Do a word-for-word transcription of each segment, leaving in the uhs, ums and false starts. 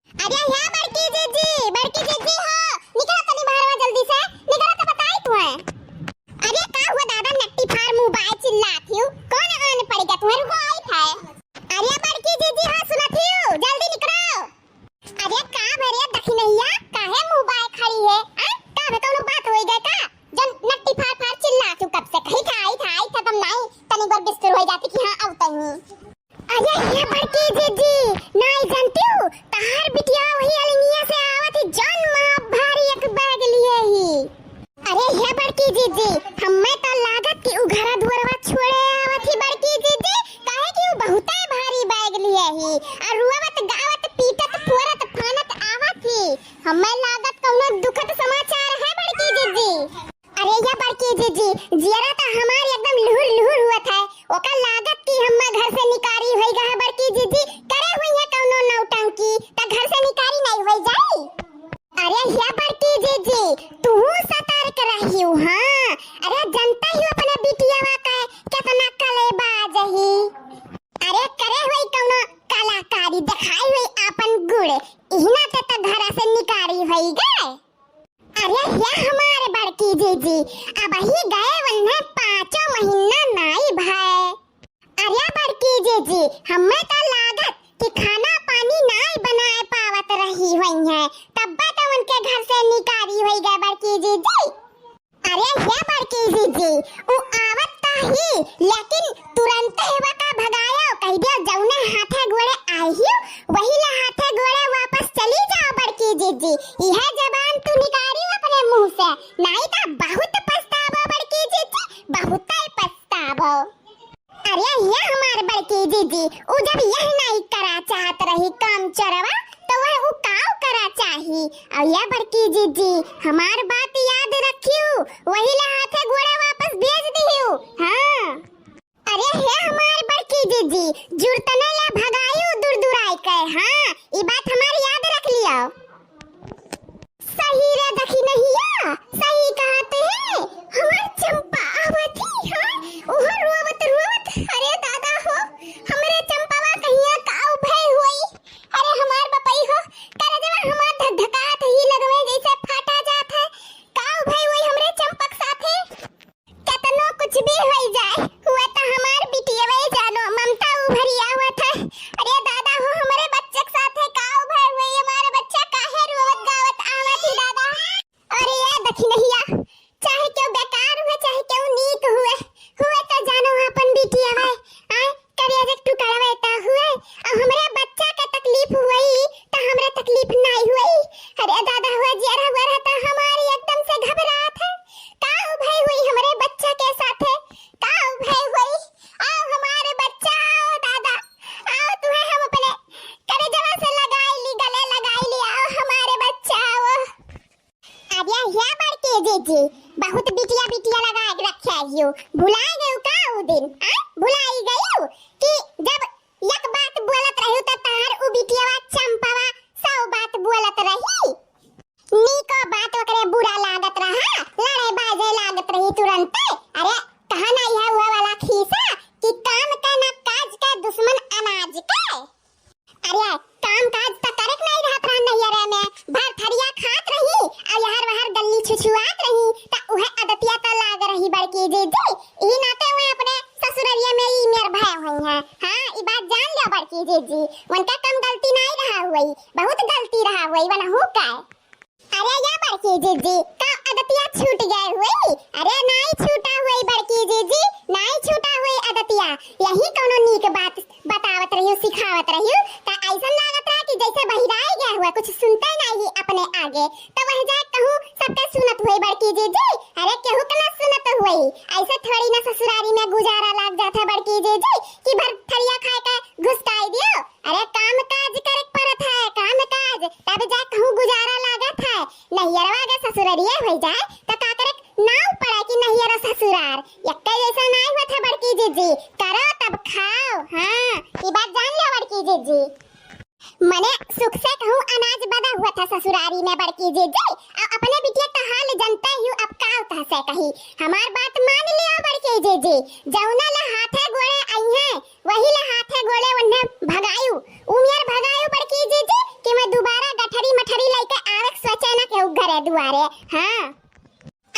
अरे हे बड़की जीजी, बड़की जीजी हो, निकरा तनी बहरवा जल्दी से, निकरा तो बताई तू है। अरे का हुआ दादा, नट्टी फार मुँह बाय चिल्लात हियो, कौन आन पड़ गया तुम्हें, रुको आई था। अरे बड़की जीजी हो, सुनत हियो, जल्दी निकरो। अरे का भरे दखिनहिया, काहे मुँह बाय खड़ी है? आ? का भे कौनो बात होई गए का? जन नट्टी फार फार चिल्लात हियो कब से, कही था आई था, आई था तब नाई, तनी बार बिस्तर हो जाती कि हाँ आऊ तनी। अरे ये बड़की जीजी, नाई जानती हूँ, तहार बिटिया वही अलंगिया से आवत ही, जौन माँ भारी एक बैग लिए ही। अरे हे बड़की जीजी, हमें तो लागत कि उ घरा दुआरवा छोड़े आवत ही बड़की जीजी, काहे कि उ बहुते भारी बैग लिए ही, और रुआवत गावत पीटत फोरत फानत आवत ही। हमें लागत कौनो दुखद समाचार है बड़की जीजी। अरे या बड़की जीजी, जियरा त हमार एकदम लुहुर लुहुर हुआ था। ओका लागत कि हम्मा घर से निकारी होई गा है बड़की जीजी, करे हुई है कौनो नौटंकी, त घर से निकारी नहीं होई जाई। अरे या बड़की जीजी, तू सतर्क रहियो, हाँ। अरे जनता ही अपने बिटियावा का कितना कलेबाज ही। अरे करे हुई कौनो कलाकारी, दिखाई हुई आपन गुण, इहना ते त घरा से निकारी होई गए। अरे हे हमार बड़की जीजी, अबही गए वन्हे पाँचों महीना नाई भए। अरे बड़की जीजी, हमें तो लागत कि खाना पानी नाई बनाए पावत रही हुई है, तब्बे तो उनके घर से निकारी हुई गए बड़की जीजी। अरे हे बड़की जीजी, उ आवत तो ही, लेकिन तुरंत ही वका भगायो, कह दियो जौने हाथे गोड़े आई ही, वही ला हाथे गोड़े वापस चली जाओ बड़की जीजी। यह जबान तू निकाली अपने मुंह से, नहीं तो बहुत पछताबो बड़की जीजी, बहुत ही पछताबो। अरे ये हमार बड़की जीजी, उ जब यह नहीं करा चाहत रही काम चोरवा, तो वह उ काव करा चाही। और ये बड़की जीजी, हमार बात याद रखियो, वही ला हाथे गोड़े वापस भेज दियो। हाँ। अरे हे हमार बड़की जीजी, जुरतने ला भगायु दुरदुराई के, हाँ, ई बात हमार याद रख लियो। सही रे दखिनहिया, सही कहत है, हमार चंपा आवत ही, हाँ, ओहो रोवत रोवत, अरे दादा हो, हमरे चंपावा कहिया काव भय होई, अरे हमार बपई हो, करजवा हमार धक धकात ही लगवे जैसे फाटा जात है, काव भय होई हमरे चंपक साथे। केतनो कुछ भी होई जाए, हुए तो हमार बिटियवे जानो, ममता उभरी आवत है। अरे दादा हो, हमरे बच्चे के साथे का उभर हुई, हमारे बच्चा काहे रोवत गावत आवत ही दादा। अरे ये दखिनहिया, चाहे केहू बेकार हुए, चाहे केहू नीक हुए, हुए तो जानो अपन बिटियवे, आए, करिया जब टुकड़वे त हुए, अब हमरे बच्चा के तकलीफ हुई, त हमरे तकलीफ नाई हुई। अरे दादा हुआ, जियरा हुआ रहता हमारी एकदम से घबरात है। का भय हुई हमरे बच्चा के साथे? का भय हुई? आओ हमारे बच्चा, आओ दादा, आओ तुम्हें हम अपने करेजवा से लगाई ली, गले लगाई ली, आओ हमारे बच्चा, आओ। अरे हे बड़की जीजी, बहुत बिटिया बिटिया लगा के रखे हियो, भुला गयो का उ दिन? आ? भुलाई गयो कि जब एक बात बोलत रहियो त तहार उ बिटियावा चंपावा सौ बात बोलत रही, नीको बात ओकरे बुरा लागत रहा, लड़े बाजे लागत रही तुरंते। अरे कहा ना यह हुआ वाला खीसा कि काम का ना काज का, दुश्मन अनाज के। अरे काम काज त करे के नहीं रहत रहा नैहरे में, भर थरिया खात रही और यहर वहर गल्ली छुछुआत रही, त उहे अदतिया त लाग रही बड़की जीजी। ई नाते वह अपने ससुररिया में ई मेर भय हुई है। हाँ, ई बात जान लो बड़की जीजी, उनका कम गलती नहीं रहा हुई, बहुत गलती रहा हुई, वनहू का। अरे या बड़की जीजी, का अदतिया छूट गए हुई? अरे नाई छूटा हुई बड़की जीजी, नाई छूटा हुई अदतिया। यही कौनो नीक बात बतावत रहियो, सिखावत रहियो, त ऐसन लागत रहा कि जैसे बहिराए गए हुए, कुछ सुनते नहीं अपने आगे। त वह जाए कहूँ सबके सुनत हुई बड़की जीजी, अरे केहू के ना सुनत हुई। ऐसे थोड़ी ना ससुरारी में गुजारा लाग जात है बड़की जीजी कि भर थरिया खाए के घुसकाई दियो। अरे काम काज करे के पड़त है, काम काज, तब जा कहूँ गुजारा लागत है। नैहरवा के ससुररिये हो जाए त का करे के नाव पड़े कि नैहर ससुरार, एक्के जैसा नाई होत है बड़की जीजी। करो तब खाओ। हाँ, ई बात जान लो बड़की जीजी। मने सुख से कहूँ अनाज बदा हुआ था ससुरारी में बड़की जीजी, अब अपने बिटिया का हाल जनते ही अब का उतह से कही। हमार बात मान लियो बड़की जीजी, जौना ला हाथे गोड़े आई है वही ला हाथे गोड़े उन्हें भगायु, उमियर भगायु बड़की जीजी कि मैं दोबारा दुआरे। हाँ,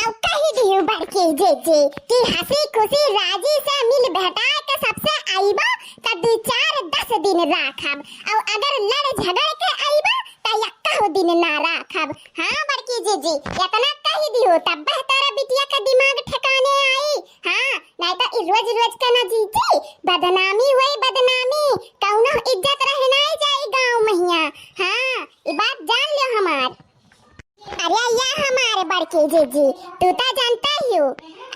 अब कही दिहु बड़की जीजी कि हँसी खुशी राजी से मिल भेटा के सबसे अइबा त दुइ चार दस दिन राखब, अउ अगर लड़ झगड़ के अइबा त यक्कहु दिन ना राखब। हाँ बड़की जीजी, एतना कही दिहु तब तोरा बिटिया का दिमाग ठिकाने आई। हाँ, नाहीं त ई रोज रोज के ना जीजी, बदनामी होई बदनामी, कउनो इज्जत रह नाहीं जाई गाँव महिया। हाँ, ई बात जान लियो हमार। अरे या हमार बड़की जीजी, तू त जानता ही हो,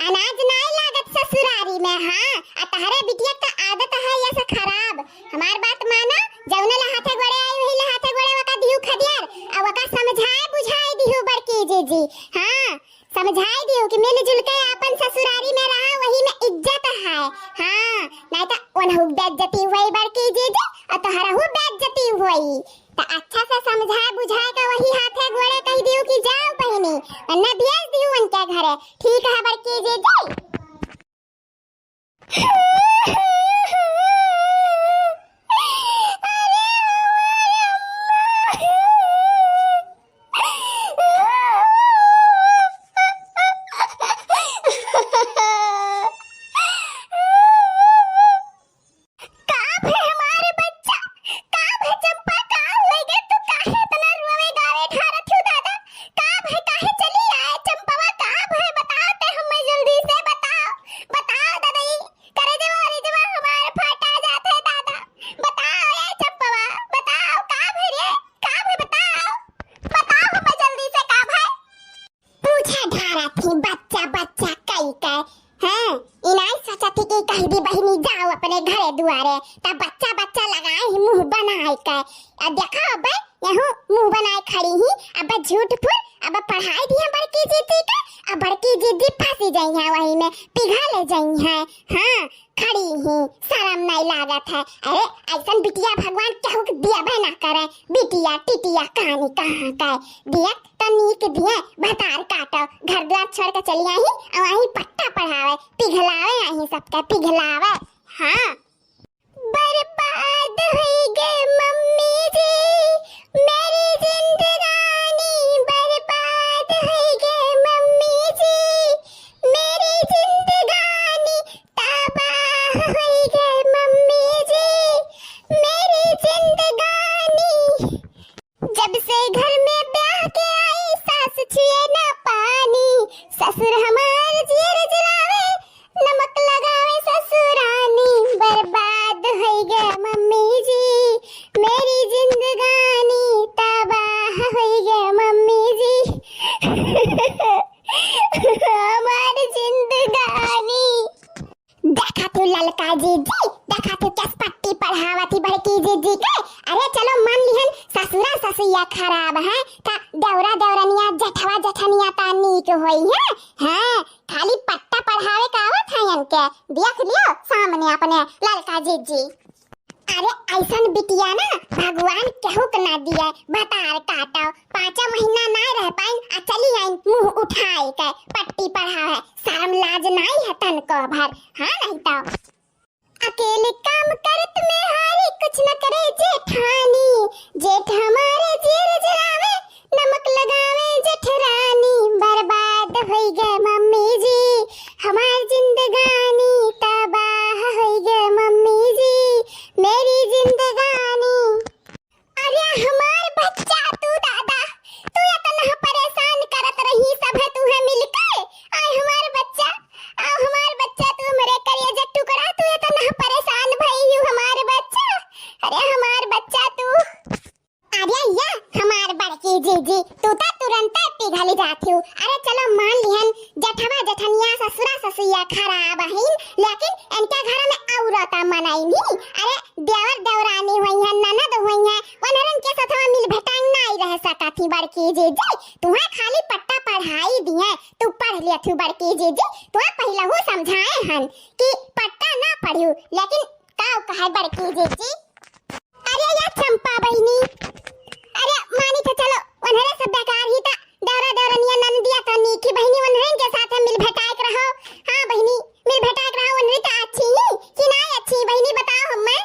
अनाज नाहीं लागत ससुरारी में। हाँ, आ तहरे बिटिया का आदत है ऐसा खराब। हमार बात माना, जौने लहाथे गोड़े आई वही लहाथे गोड़े वका दिहु खदियार, आ वका समझाए बुझाए दिहु बड़की जीजी। हाँ, समझाए दिहु कि मिलजुल के आपन ससुरारी में रहा, वही में इज्जत है। हाँ, नाहीं त ओनहु बेइज्जती होई बड़की जीजी, आ तोहरहु बेइज्जती होई। त अच्छा से समझाए बुझाए के वही हाथे गोड़े कहि दिहु कि जाओ बहिनी, वरना भेज दिहु उनके घरे। ठीक है बड़की जीजी। अरे हमारे अम्मा। का भय हमारे बच्चा? का भय चंपा? का होइगे? तू काहे इतना रोवे गावे ढारत हो दादा? का भय? काहे चली आए चंपवा? का भय बताओ ते हमें जल्दी से बताओ, बताओ दादा। ई करेजवा, करेजवा हमार फाटा जात है दादा। बताओ ए चंपवा, बताओ का भय रे? का भय बताओ? बताओ हमें जल्दी से का भय? पूछे ढारत ही बच्चा बच्चा कई के। हाँ, ई नाहीं सोचत ही कि कहि दी बहिनी जाओ अपने घरे दुआरे, तब बच्चा बच्चा लगाए ही मुँह बनाए के। अब देखा अबे, यहू मुँह बनाए खड़ी ही, अब झूठ फूल, अब पढ़ाई दिहे बड़की जीजी के, अब बड़की जीजी फँसी जइहैं वही में, पिघल जइहैं। हाँ, खड़ी ही, सरम नाहीं लागत है। अरे, अइसन बिटिया भगवान केहू के दियबे ना करे, बिटिया टिटिया कानी कहाँ का दिया। त नीक दिए, भतार काटो, घर द्वार छोड़ के चली आई, अउ आई पट्टा पढ़ावे, पिघलावे आई सबके, पिघलावे। हाँ। बर्बाद होइगे मम्मी जी, मेरी जिंदगानी बर्बाद होइगे मम्मी जी, मेरी जिंदगानी तबाह होइगे मम्मी जी, मेरी जिंदगानी। जब से घर में ब्याह के आई, सास छुए ना पानी, ससुर हमार जियर जलावे, नमक लगावे ससुरानी। बर्बाद होइगे मम्मी जी, मेरी जिंदगानी तबाह होइगे मम्मी जी। हमार जिंदगानी। देखा तू ललका जीजी, देखा तू कस पट्टी पढ़ावत ही बड़की जीजी के। अरे चलो मान लिहन ससुरा ससुइया खराब है, त देवरा देवरनिया जेठवा जेठनिया त नीक होई है। हाँ, खाली पट्टा पढ़ावे का आवत है इनके। देख लियो सामने अपने ललका जीजी। अरे अइसन बिटिया ना भगवान केहू के ना दिए, भतार काटो, पाँचों महीना ना रह पाइन, आ चली आइन मुँह उठाए के पट्टी पढ़ावे। शर्म लाज नाहीं है तनको भर, हाँ नाहीं तो। अकेले काम करत में हारी कुछ न करे जेठानी, जेठ हमारे जियर जलावे, नमक लगावे जेठरानी। बर्बाद होइगे मम्मी जी, हमार जिंदगानी तबाह होइगे मम्मी जी, मेरी जिंदगानी। अरे हमार बच्चा तू दादा, तू इतना परेशान करत रही सब है तू है मिलके। आय हमार बच्चा, आ हमार बच्चा तू हमरे करेजा टुकड़ा, तू इतना परेशान भई हू हमार बच्चा। अरे हमार बच्चा तू। अरे या हमार बड़की जीजी, तू त तुरंते पिघल जात हू। अरे चलो मान लिहन जेठवा जेठनिया ससुरा ससुइया खराब हईन, लेकिन इनके घर में औरत मनई नहीं। अरे देवर देवरानी होइहैं, ननद होइहैं, वनरन के सथवा मिल भेटांग नाई रह सकत ही बड़की जीजी। तुहैं खाली पट्टा पढ़ाई दिहैं, तू पढ़ लियत हू बड़की जीजी। तुहैं पहिलहू समझाए हन कि पट्टा ना पढ़ियू, लेकिन का कहे बड़की जीजी। अरे या चंपा बहिनी, अरे मानी तो चलो, वनरे सब बेकार ही ता, देवरा देवरनिया ननदिया तो नीकी बहिनी, वनरन के साथ मिल भेटाए के रहो। हाँ बहिनी, मिल भेटाए के रहो, वनरे तो अच्छी ही कि नाई अच्छी बहिनी, बताओ हमें।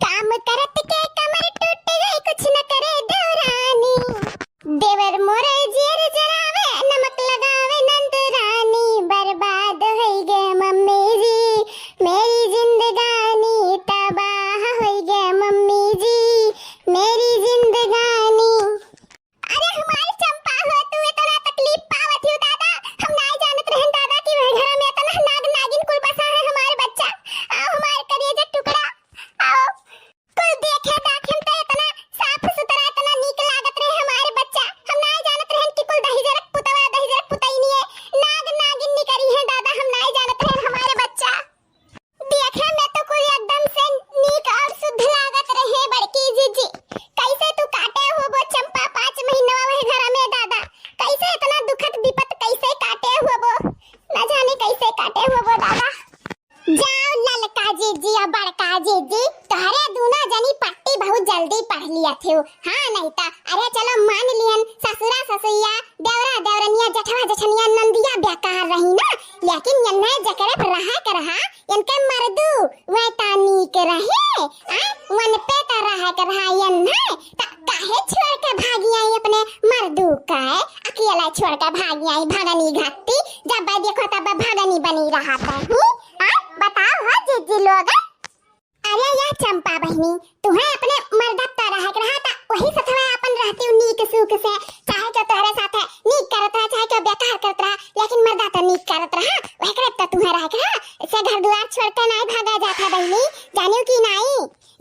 काम करत के कमर टूट गई, कुछ न करे देवरानी। देवर मोरे जियर हाँ, नहीं ता, अरे चलो मान लिहन, ससुरा ससुइया, देवरा देवरनिया, जेठवा जेठनिया, नंदिया बेकार रही ना, लेकिन यन्ने जेकरे पर रहा के रहा, इनके मर्दू वह ता नीक रहे, आ, वन पे ता रहा के रहा यन्ने, ता काहे छोड़ के भागी आई अपने मर्दू का, अकेला छोड़ के भागी आई भगनी घाती, जब देखो तब भगनी बनी रहा ता, हूँ? आ, बताओ हो जिज्जी लोग। अरे या चंपा बहिनी, तुहे अपने मर्दा ता रहे के रहा ता, वही सथवा अपन रहती हूँ नीक सुख से, चाहे जो तोहरे साथ है नीक करत रहा, चाहे जो बेकार करत रहा, लेकिन मर्दा ता नीक करत रहा, वही करे तो तुहे रहे के रहा, से घर दुआर छोड़ के नाई भागा जात है बहिनी, जानियो कि नाई,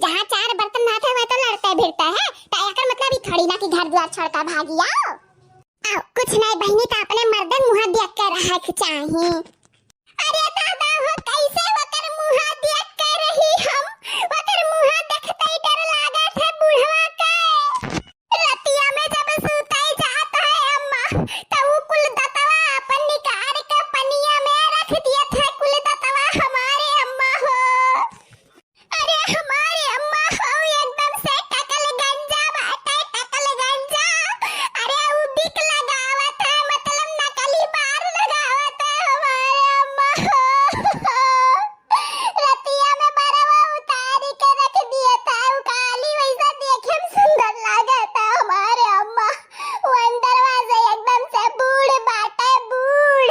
जहाँ चार बर्तन हाथ है वह तो लड़ते भिड़ते हैं, तो एकर मतलब ही थोड़ी ना कि घर दुआर छोड़ के भागी आओ। आओ, कुछ नाई बहिनी, तो अपने मर्दन मुँह देख के रहे के चाही। अरे दादा हो, कैसे ओकर मुँह देख के रही हम? ओकर मुँह देखते ही डर लागत है बुढ़वा के। रतिया में जब सुताई जात है अम्मा, तो उ कुल दतवा अपन निकाल के पनिया में रख दियत है कुल दतवा हमारे अम्मा हो। अरे हमारे अम्मा हो एकदम से टकल गंजा बाटे, टकल गंजा। अरे उ बिक लगावत है, मतलब नकली बार लगावत है हमारे अम्मा हो। रतिया में बरवा उतारी के रख दिया था, उ काली वैसा देखे में सुंदर लागत है हमारे अम्मा। उ अंदरवा से एकदम से बूढ़ बाटे, बूढ़।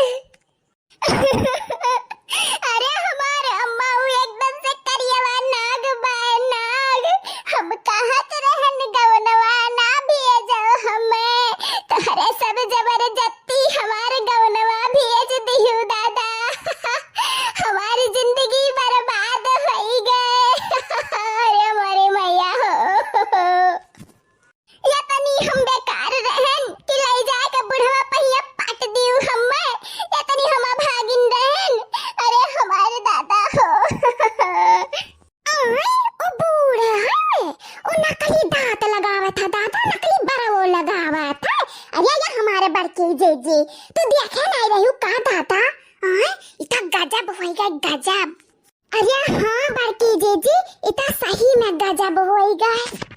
अरे हमारे अम्मा उ एकदम से करियवा नाग बा, नाग। हम कहत रहन गवनवा ना भेजो हमें, तोहरे सब जबरदस्ती हमार गवनवा भेज दिहु दादा। हमारी जिंदगी बर्बाद होई गए। अरे हमारे मैया हो। या तनी हम बेकार रहन कि लई जाए के बुढ़वा पहिया पाट दिउ हम्मे। या तनी हम अभागिन रहन। अरे हमारे दादा हो। आय, ओ बूढ़ा है, ओ नकली दांत लगावत है दादा, नकली बरवो लगावत है। अरे या हमारे बड़की जीजी, तू देखे नाई रहिउ का दादा? आय, इता गजब होई गए, गजब। अरे हाँ बड़की जीजी, इता सही में गजब होई गए।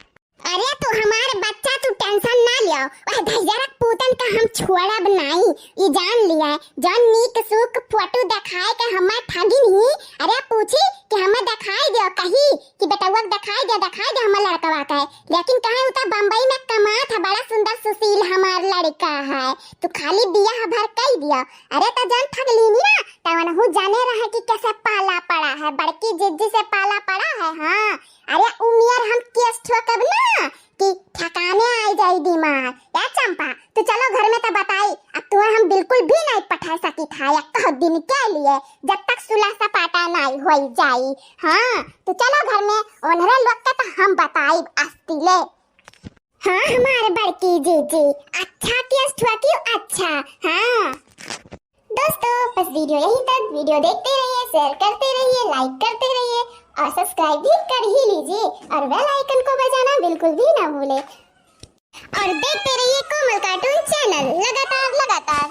अरे तू हमार बच्चा, तू tension ना लियो, वह धैर्य रख पूतन का हम छोड़ब नाई, ई जान लिया। जौन नीक सुख फोटो देखाए के हमें ठगिन ही, अरे पूछी कि हमें देखाई दियो, कही कि बेटउआ के देखाई दियो, देखाई दियो हमार लड़कवा के, लेकिन कहे उ तो बम्बई में कमात है, बड़ा सुंदर सुशील हमार लड़का है, तू खाली बियाह भर कई दियो। अरे तो जौन ठगलिनी ना, तो उनहू जाने रहे कि कैसे पाला पड़ा है, बड़की जिज्जी से पाला पड़ा है। हाँ, अरे उ नियर हम केस ठोकब ना कि ठिकाने आई जाई दिमाग। ए चंपा, तू चलो घर में तो बताई, अब तुम्हें हम बिल्कुल भी नहीं पठा सकी था एक दिन के लिए, जब तक सुलह सपाटा नहीं होई जाई। हाँ, तू चलो घर में, ओनरे लोग के तो हम बताई अस्तिले। हाँ, हमारे बड़की जीजी, अच्छा केस ठोकी, अच्छा। हाँ। दोस्तों, बस video यहीं तक। Video देखते रहिए, share करते रहिए, like करते रहिए और subscribe भी कर ही लीजिए और bell icon को बजाना बिल्कुल भी ना भूलें। और देखते रहिए कोमल cartoon channel लगातार, लगातार।